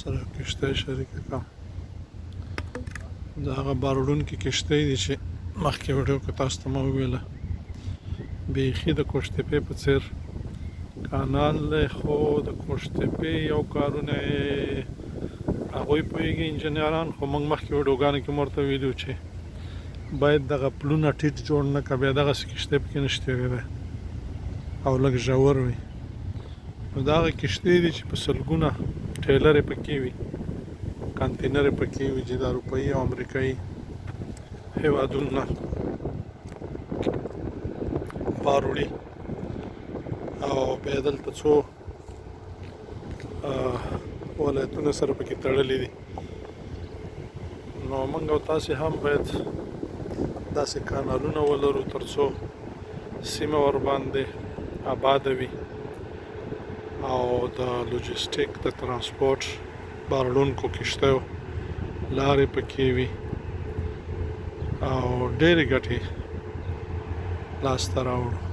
سره کښتۍ شریکه کړم. دا هغه بار وړونکې کښتۍ دي چې مخکې ویډیو کې تاسو ته ما وویله، بیخي د قوشتېپې په څیر کانال دی، خو د قوشتېپې یو کارونه یې هغوی پوهېږي انجنیران، خو موږ مخکې ویډیوګانو کې مو ورته ویلي وو چې باید دغه پلونه ټیټ جوړ نه که بیا دغسې کښتۍ پکې نشي تېرېدی او لږ ژور وي. نو دا هغه کښتۍ دي چې په سلګونه ټیلرې پکې وي، کانتینرې پکې وي چې د اروپایي او امریکایي هیوادونو نه بار وړي او بیا دلته څو ولایتونه سره پکې تړلي دي. نو موږ او تاسې هم باید داسې کانالونه ولرو ترڅو سیمه ورباندې آباده وي او د لوجستیک د ترانسپورت باروړونکو کښتیو لارې پکې وي او ډېرې ګټې لاسته راوړو.